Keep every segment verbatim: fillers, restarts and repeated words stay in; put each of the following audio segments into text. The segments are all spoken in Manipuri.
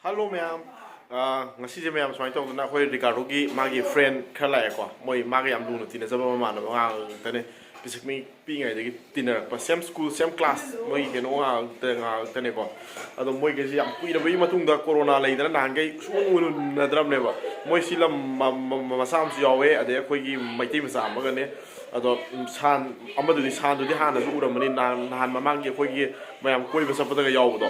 ꯍꯜꯂꯣ ꯃꯌꯥꯝ꯫ ꯑꯥ, ꯉꯁꯤꯁꯦ ꯃꯌꯥꯝ ꯁꯨꯃꯥꯏꯅ ꯇꯧꯗꯅ ꯑꯩꯈꯣꯏ ꯔꯤꯀꯥꯔꯗꯣꯒꯤ ꯃꯥꯒꯤ ꯐ꯭ꯔꯦꯟ ꯈꯔ ꯂꯥꯛꯑꯦꯀꯣ꯫ ꯃꯣꯏ ꯃꯥꯒ ꯌꯥꯝ ꯂꯨꯅ ꯇꯤꯟꯅꯖꯕ ꯃꯃꯥꯟꯅꯕ ꯑꯉꯥꯡ ꯉꯥꯛꯇꯅꯦ꯫ ꯄꯤꯁꯛ ꯃꯤ ꯄꯤꯛꯏꯉꯩꯗꯒꯤ ꯇꯤꯟꯅꯔꯛꯄ, ꯁꯦꯝ ꯁ꯭ꯀꯨꯜ, ꯁꯦꯝ ꯀ꯭ꯂꯥꯁ, ꯃꯣꯏꯒꯤ ꯀꯩꯅꯣ ꯉꯥꯛꯇ, ꯉꯥꯛꯇꯅꯦꯀꯣ꯫ ꯑꯗꯣ ꯃꯣꯏꯒꯩꯁꯦ ꯌꯥꯝ ꯀꯨꯏꯔꯕꯒꯤ ꯃꯇꯨꯡꯗ, ꯀꯣꯔꯣꯅꯥ ꯂꯩꯗꯅ ꯅꯍꯥꯟꯈꯩ ꯁꯨꯡꯎ ꯎꯅꯗ꯭ꯔꯕꯅꯦꯕ꯫ ꯃꯣꯏ ꯁꯤ ꯂꯝ ꯃ-, ꯃ-, ꯃ-, ꯃꯆꯥ ꯑꯃꯁꯨ ꯌꯥꯎꯋꯦ, ꯑꯗꯩ ꯑꯩꯈꯣꯏꯒꯤ ꯃꯩꯇꯩ ꯃꯆꯥ ꯑꯃꯒꯅꯦ꯫ ꯑꯗꯣ, ꯎꯝ, ꯁꯥꯟ ꯑꯃꯗꯨꯗꯤ, ꯁꯥꯟꯗꯨꯗꯤ ꯍꯥꯟꯅꯁꯨ ꯎꯔꯝꯃꯅꯤ, ꯅꯍꯥꯟ, ꯅꯍꯥꯟ ꯃꯃꯥꯡꯒꯤ ꯑꯩꯈꯣꯏꯒꯤ ꯃꯌꯥꯝ ꯀꯣꯏꯕ ꯆꯠꯄꯗꯒ ꯌꯥꯎꯕꯗꯣ꯫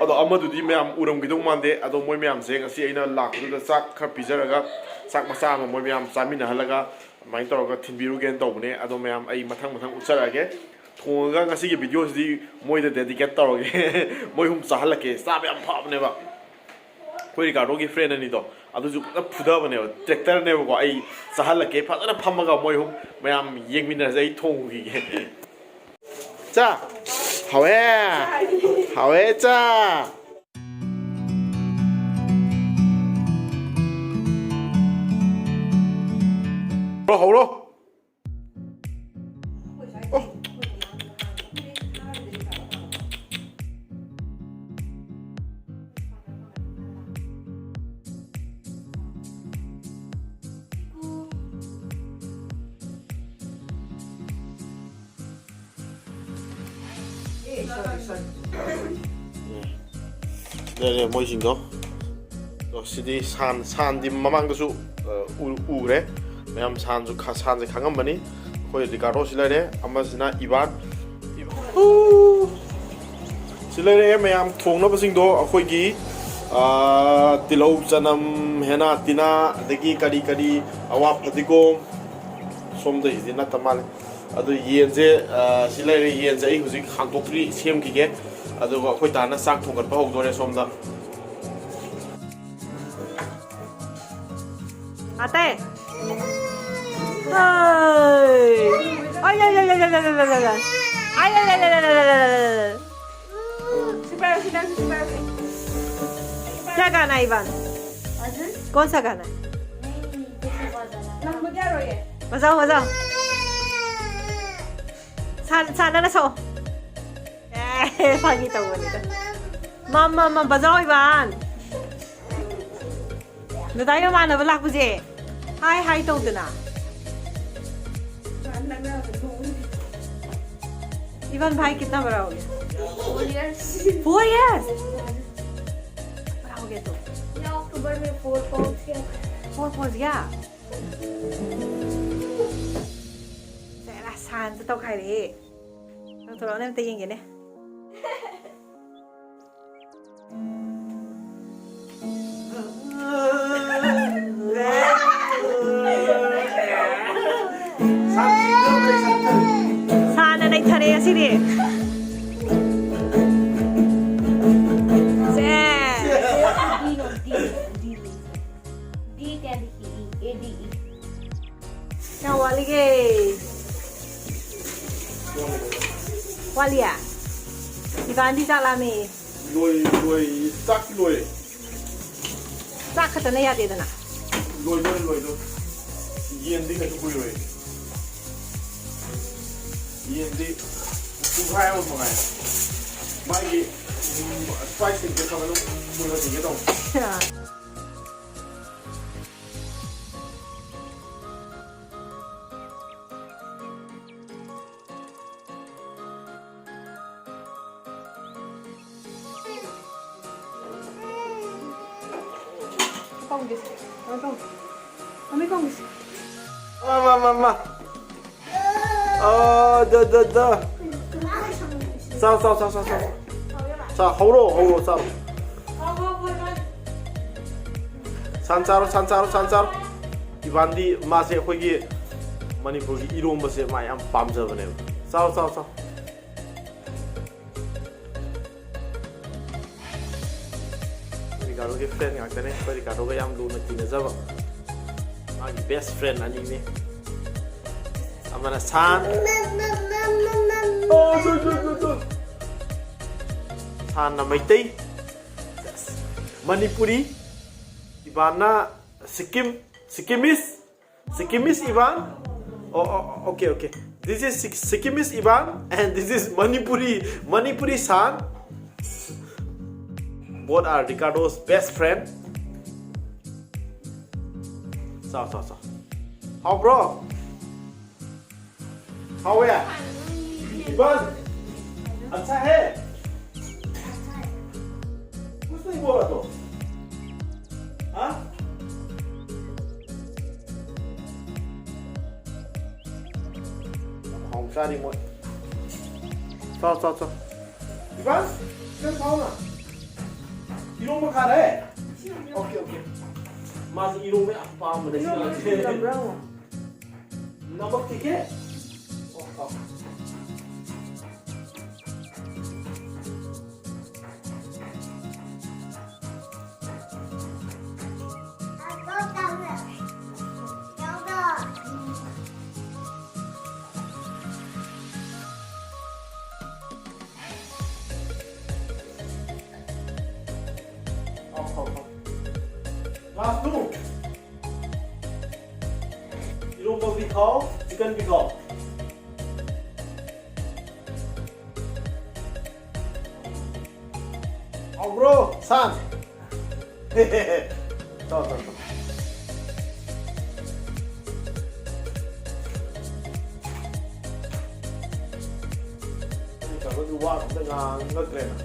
ꯑꯗꯣ ꯑꯃꯗꯨꯗꯤ ꯃꯌꯥꯝ ꯎꯔꯝꯈꯤꯗꯧ ꯃꯥꯟꯗꯦ꯫ ꯑꯗꯣ ꯃꯣꯏ ꯃꯌꯥꯝꯁꯦ ꯉꯁꯤ ꯑꯩꯅ ꯂꯥꯛꯄꯗꯨꯗ ꯆꯥꯛ ꯈꯔ ꯄꯤꯖꯔꯒ, ꯆꯥꯛ ꯃꯆꯥ ꯑꯃ ꯃꯣꯏ ꯃꯌꯥꯝ ꯆꯥꯃꯤꯟꯅꯍꯜꯂꯒ ꯑꯗꯨꯃꯥꯏꯅ ꯇꯧꯔꯒ ꯊꯤꯟꯕꯤꯔꯨꯒꯦꯅ ꯇꯧꯕꯅꯦ꯫ ꯑꯗꯣ ꯃꯌꯥꯝ ꯑꯩ ꯃꯊꯪ ꯃꯊꯪ ꯎꯠꯆꯔꯛꯑꯒꯦ꯫ ꯊꯣꯡꯉꯒ ꯉꯁꯤꯒꯤ ꯚꯤꯗꯤꯑꯣꯁꯤꯗꯤ ꯃꯣꯏꯗ ꯗꯦꯗꯤꯀꯦꯠ ꯇꯧꯔꯒꯦ꯫ ꯃꯣꯏ ꯑꯍꯨꯝ ꯆꯥꯍꯜꯂꯛꯀꯦ꯫ ꯆꯥꯕ ꯌꯥꯝ ꯐꯕꯅꯦꯕ꯫ ꯑꯩꯈꯣꯏ ꯔꯤꯀꯥꯔꯗꯣꯒꯤ ꯐ꯭ꯔꯦꯟ ꯑꯅꯤꯗꯣ ꯑꯗꯨꯁꯨ ꯐꯖꯅ ꯐꯨꯊꯕꯅꯦꯕ, ꯇ꯭ꯔꯦꯛꯇꯔꯅꯦꯕꯀꯣ꯫ ꯑꯩ ꯆꯥꯍꯜꯂꯛꯀꯦ, ꯐꯖꯅ ꯐꯝꯃꯒ ꯃꯣꯏ ꯑꯍꯨꯝ ꯃꯌꯥꯝ ꯌꯦꯡꯃꯤꯟꯅꯔꯁꯦ꯫ ꯑꯩ ꯊꯣꯡꯉꯨꯈꯤꯒꯦ꯫ ꯆꯥ꯫ ꯍꯥꯎꯋꯦ꯫ ꯍꯥꯎꯋꯦ ꯆꯥ꯫ ꯍꯧꯔꯣ, ꯍꯧꯔꯣ꯫ ꯑꯣ꯫ ꯂꯩꯔꯦ ꯃꯣꯏꯁꯤꯡꯗꯣ꯫ ꯑꯗꯣ ꯁꯤꯗꯤ ꯁꯥꯟ, ꯁꯥꯟꯗꯤ ꯃꯃꯥꯡꯗꯁꯨ, ꯑ, ꯎ-, ꯎꯈ꯭ꯔꯦ꯫ ꯃꯌꯥꯝ ꯁꯥꯟꯁꯨ ꯈ-, ꯁꯥꯟꯁꯦ ꯈꯪꯉꯝꯕꯅꯤ꯫ ꯑꯩꯈꯣꯏ ꯔꯤꯀꯥꯔꯗꯣꯁꯤ ꯂꯩꯔꯦ, ꯑꯃꯁꯤꯅ ꯏꯕꯥꯟ꯫ ꯎ! ꯁꯤ ꯂꯩꯔꯦ ꯃꯌꯥꯝ ꯊꯣꯡꯅꯕꯁꯤꯡꯗꯣ, ꯑꯩꯈꯣꯏꯒꯤ, ꯑ, ꯇꯤꯜꯍꯧ, ꯆꯅꯝ, ꯍꯦꯅꯥ, ꯇꯤꯅꯥ, ꯑꯗꯒꯤ ꯀꯔꯤ ꯀꯔꯤ, ꯑꯋꯥ ꯐꯗꯤꯒꯣꯝ꯫ ꯁꯣꯝꯗꯒꯤꯗꯤ ꯅꯠꯇ ꯃꯥꯜꯂꯦ꯫ ꯑꯗꯨ ꯌꯦꯟꯁꯦ, ꯑ, ꯁꯤ ꯂꯩꯔꯦ꯫ ꯌꯦꯟꯁꯦ ꯑꯩ ꯍꯧꯖꯤꯛ ꯍꯥꯡꯗꯣꯛꯇ꯭ꯔꯤ, ꯁꯦꯝꯈꯤꯒꯦ꯫ ꯑꯗꯨꯒ ꯑꯩꯈꯣꯏ ꯗꯥꯅ ꯆꯥꯛ ꯊꯣꯡꯒꯠꯄ ꯍꯧꯗꯣꯔꯦ ꯁꯣꯝꯗ꯫ ꯑꯇꯩ꯫ ꯍꯣꯏ꯫ ꯑꯣꯏ, ꯂꯩ, ꯂꯩ, ꯂꯩ, ꯂꯩ, ꯂꯩ, ꯂꯩ, ꯂꯩ, ꯂꯩ꯫ ꯑꯥꯏ, ꯂꯩ, ꯂꯩ, ꯂꯩ, ꯂꯩ, ꯂꯩ, ꯂꯩ, ꯂꯩ꯫ ꯁꯤ ꯄꯥꯏꯔꯣ, ꯁꯤ ꯄꯥꯏꯔꯣ, ꯁꯤ ꯄꯥꯏꯔꯣ꯫ क्या गाना है, इवान? अर्जुन? कौन सा गाना है? नहीं, नहीं, कुछ नहीं, बहुत ज्यादा। ꯅꯪꯕꯨꯗꯤ ꯌꯥꯔꯣꯏꯌꯦ꯫ ꯕꯖꯥꯎ, ꯕꯖꯥꯎ꯫ ꯁꯥꯟ-, ꯁꯥꯟꯅꯅ ꯁꯛꯑꯣ꯫ ꯑꯦ, ꯐꯥꯒꯤ ꯇꯧꯕꯅꯤꯗ꯫ ꯃꯝ, ꯃꯝ, ꯃꯝ, ꯕꯖꯥꯎ ꯏꯕꯥꯟ꯫ ꯗꯗꯥꯏ ꯃꯃꯥꯟꯅꯕ ꯂꯥꯛꯄꯁꯦ ꯍꯥꯏ ꯍꯥꯏ ꯇꯧꯗꯅ. इवान भाई कितना बड़ा हो गया? Four years. Four years. बड़ा हो गया तो. या अक्टूबर में फोर पहुंच गया. Four पहुंच गया. ꯁꯦꯔꯥ ꯁꯥꯟꯁꯦ ꯇꯧꯈꯥꯏꯔꯛꯑꯦ. ꯂꯧꯊꯣꯔꯛꯑꯣꯅꯦ ꯑꯝꯇ ꯌꯦꯡꯒꯦꯅꯦ. ꯁꯥꯟꯅ ꯅꯩꯊꯔꯦ ꯉꯁꯤꯗꯤ. ꯁꯦ. D no D D D क्या लिखी? E A D E. ꯀꯌꯥꯝ ꯋꯥꯠꯂꯤꯒꯦ? ꯋꯥꯠꯂꯤꯌꯦ? ꯏꯕꯥꯟꯗꯤ ꯆꯥꯛ ꯂꯥꯝꯃꯦ. ꯂꯣꯏ ꯂꯣꯏ ꯆꯥꯛꯇꯤ ꯂꯣꯏꯔꯦ. ꯆꯥꯛ ꯈꯛꯇꯅ ꯌꯥꯗꯦꯗꯅ. ꯂꯣꯏꯗꯣꯔꯦ ꯂꯣꯏꯗꯣꯔꯦ. ꯌꯦꯟꯗꯤ ꯀꯩꯁꯨ ꯀꯨꯏꯔꯣꯏ. ꯌꯦꯟꯗꯤ ꯄꯨꯡꯈꯥꯏ ꯑꯃ ꯃꯉꯥꯏ. ꯃꯥꯒꯤ ꯁ꯭ꯄꯥꯏꯁ ꯁꯤꯡꯁꯦ ꯈꯔ ꯑꯗꯨꯝ ꯃꯨꯜꯍꯟꯈꯤꯒꯦ ꯇꯧꯕ. ꯀꯧꯒꯦꯁꯦ. ꯀꯃꯥꯏ ꯀꯧꯒꯦ? ꯀꯃꯥꯏ ꯀꯧꯒꯦꯁꯦ? ꯃꯥ ꯃꯥ ꯃꯥ ꯃꯥ. ꯑ, ꯗ, ꯗ, ꯗ. ꯆꯥꯎ, ꯆꯥꯎ, ꯆꯥꯎ, ꯆꯥꯎ, ꯆꯥꯎ. ꯆꯥꯎ, ꯍꯧꯔꯣ, ꯍꯧꯔꯣ, ꯆꯥꯎ. ꯁꯟ ꯆꯥꯔꯣ, ꯁꯟ ꯆꯥꯔꯣ, ꯁꯟ ꯆꯥꯔꯣ. ꯏꯕꯥꯟꯗꯤ ꯃꯥꯁꯦ ꯑꯩꯈꯣꯏꯒꯤ ꯃꯅꯤꯄꯨꯔꯒꯤ ꯏꯔꯣꯝꯕꯁꯦ ꯃꯥ ꯌꯥꯝ ꯄꯥꯝꯖꯕꯅꯦꯕ. ꯆꯥꯎ, ꯆꯥꯎ, ꯆꯥꯎ. ꯔꯤꯀꯥꯔꯗꯣꯒꯤ ꯐ꯭ꯔꯦꯟ ꯉꯥꯛꯇꯅꯦ꯫ ꯑꯩꯈꯣꯏ ꯔꯤꯀꯥꯔꯗꯣꯒ ꯌꯥꯝ ꯂꯨꯅ ꯇꯤꯟꯅꯖꯕ꯫ ꯃꯥꯒꯤ ꯕꯦꯁ ꯐ꯭ꯔꯦꯟ ꯑꯅꯤꯅꯦ꯫ ꯑꯃꯅ ꯁꯥꯟ꯫ ꯁꯥꯟꯅ Meitei. Manipuri. ꯏꯕꯥꯟꯅ Sikkim. Sikkimese. Sikkimese Ivan? Oh, oh, okay, okay. This is Sik- Sikkimese Ivan and this is Manipuri, Manipuri San. Both are Ricardo's best friend. ꯆꯥꯎ, ꯆꯥꯎ, ꯆꯥꯎ꯫ ꯍꯥꯎꯕ꯭ꯔꯣ? ꯍꯥꯎꯋꯦ? ꯏꯕꯥꯟ, ꯑꯠꯁꯥ ꯍꯦ? ꯀꯨꯁ ꯅꯍꯤ ꯕꯣꯜ ꯔꯍꯥ ꯇꯣ? ꯍꯥ? ꯌꯥꯝ ꯍꯥꯎꯅ ꯆꯥꯔꯤ ꯃꯣꯏ꯫ ꯆꯥꯎ, ꯆꯥꯎ, ꯆꯥꯎ꯫ ꯏꯕꯥꯟ, ꯈꯤꯇꯪ ꯊꯥꯎꯅ꯫ ꯏꯔꯣꯝꯕ ꯈꯥꯔꯦ? Okay, okay. ꯃꯥꯁꯦ ꯏꯔꯣꯝꯕ ꯌꯥꯝ ꯄꯥꯝꯕꯅꯦ, ꯁꯤ ꯏꯔꯣꯝꯕ ꯑꯉꯥꯡꯁꯦ꯫ ꯊꯤꯜꯂꯝꯕ꯭ꯔꯥ ꯍꯪꯉꯣ꯫ ꯅꯃꯛ ꯊꯤꯀꯦ? ꯑꯣ, ꯑꯣ꯫ Last two. ꯏꯔꯣꯝꯕ ꯄꯤꯈꯥꯎ, chicken ꯄꯤꯈꯥꯎ꯫ ꯍꯥꯎꯕ꯭ꯔꯣ, ꯁꯥꯟ? ꯇꯧ, ꯇꯧ, ꯇꯧ꯫ ꯑꯩ ꯀꯩꯅꯣꯗꯤ ꯋꯥ ꯑꯝꯇ ꯉꯥꯡꯉꯛꯇ꯭ꯔꯦꯅ꯫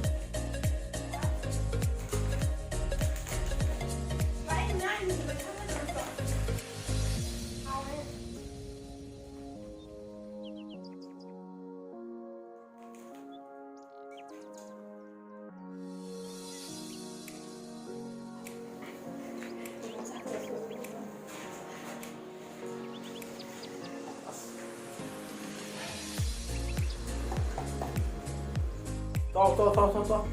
ताओ, ताओ, ताओ, ताओ, ताओ।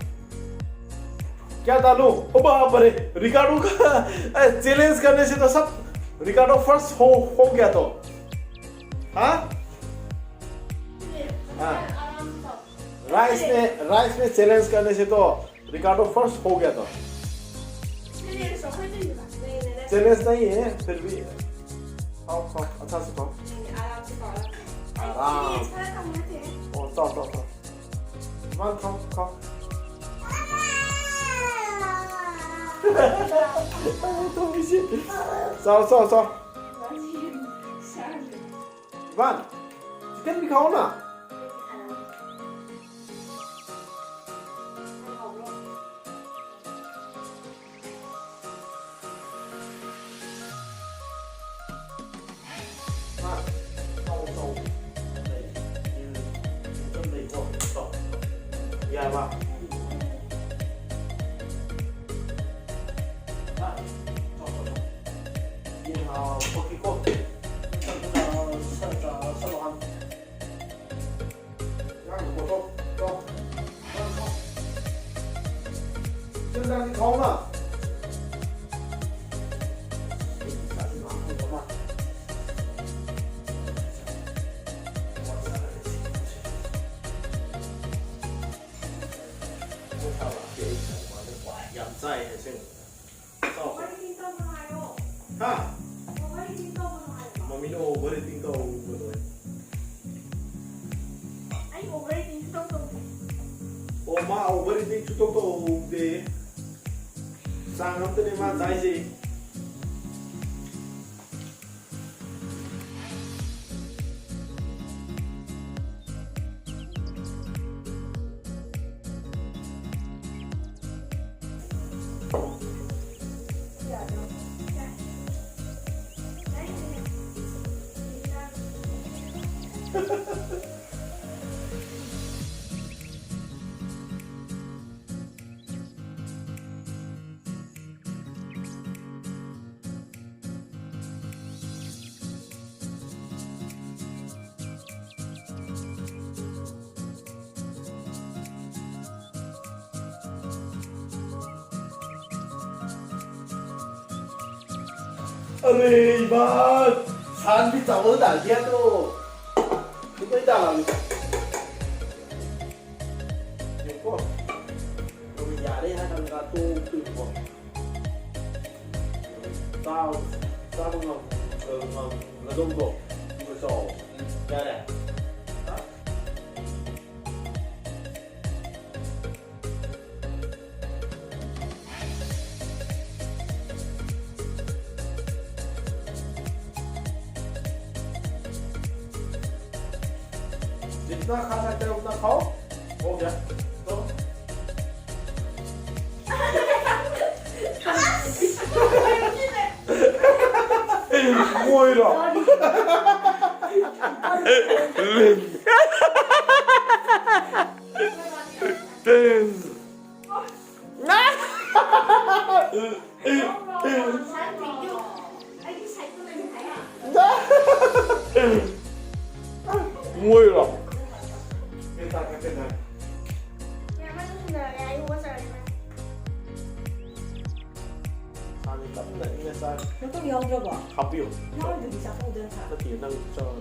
क्या डालूं? ओ बाप रे, रिकार्डो का, ए, चैलेंज करने से तो सब रिकार्डो फर्स्ट हो, हो गया तो। हाँ? हाँ। राइस में, राइस में चैलेंज करने से तो रिकार्डो फर्स्ट हो गया था। चैलेंज नहीं है, फिर भी खाओ, खाओ, अच्छा से खाओ। आराम। ओ, खाओ, खाओ, खाओ। वन खाओ, खाओ। ꯊꯣꯡꯉꯤꯁꯤ꯫ ꯆꯥꯎ, ꯆꯥꯎ, ꯆꯥꯎ꯫ ꯏꯕꯥꯟ, ꯆꯤꯛꯀꯟ ꯄꯤꯈꯥꯎꯅ꯫ ꯌꯥꯔꯕ? ꯌꯦꯟ ꯍꯥꯎ ꯊꯣꯛꯈꯤꯀꯣ꯫ ꯁꯠ, ꯁꯠ, ꯁꯠ, ꯁꯠ, ꯁꯠ, ꯁꯠ꯫ ꯉꯥꯡꯗ ꯄꯣꯠꯊꯣꯛ ꯇꯣ꯫ ꯉꯥꯡ ꯊꯣꯛ꯫ ꯆꯤꯟꯖꯥꯛꯁꯤ ꯊꯣꯡꯅ꯫ ꯌꯥꯝ ꯆꯥꯏ ꯑꯁꯦꯡꯕ꯫ ꯆꯥꯎ꯫ Overeating ꯇꯧꯒꯅꯨ ꯍꯥꯏꯌꯣ꯫ ꯍꯥ? Overeating ꯇꯧꯒꯅꯨ ꯍꯥꯏꯌꯣ꯫ ꯃꯃꯤꯅ overeating ꯇꯧꯒꯅꯨ ꯍꯥꯏ꯫ ꯑꯩ overeating ꯁꯨꯡꯇꯧ ꯇꯧꯗꯦ꯫ ꯑꯣ, ꯃꯥ overeating ꯁꯨꯡꯇꯧ ꯇꯧꯗꯦ꯫ ꯆꯥꯡ ꯑꯝꯇꯅꯦ ꯃꯥ ꯆꯥꯏꯁꯦ꯫ अरे इबान, सान भी चावल डाल दिया तो। कितना ही डाला अभी? देखो, तो यारे यहाँ का तो, तो, तो। ꯆꯥꯕ, ꯆꯥꯕ ꯉꯝ-, ꯉꯝ-, ꯉꯝꯒꯗꯧꯕꯗꯣ ꯑꯗꯨꯒ ꯆꯥꯎ꯫ ꯌꯥꯔꯦ? ꯍꯥ? ꯅꯪ ꯈꯥ ꯅꯠꯇ꯭ꯔꯒ ꯅꯪ ꯈꯥꯎ꯫ ꯍꯣ ꯌꯥ꯫ ꯇꯣ꯫ ꯃꯣꯏꯔꯣ? ꯃꯣꯏꯔꯣ? ꯁꯥꯁꯦ ꯀꯟꯅ ꯏꯪꯅ ꯆꯥꯔꯤ꯫ ꯅꯪ ꯌꯥꯎꯗ꯭ꯔꯕꯣ? ꯍꯥꯞꯄꯤꯌꯨ꯫ ꯌꯥꯎꯔꯤꯗꯨꯗꯤ ꯆꯥꯊꯣꯛꯎꯗꯅ ꯈꯔ꯫ ꯅꯠꯇꯦ, ꯅꯪ ꯆꯥꯔꯣ꯫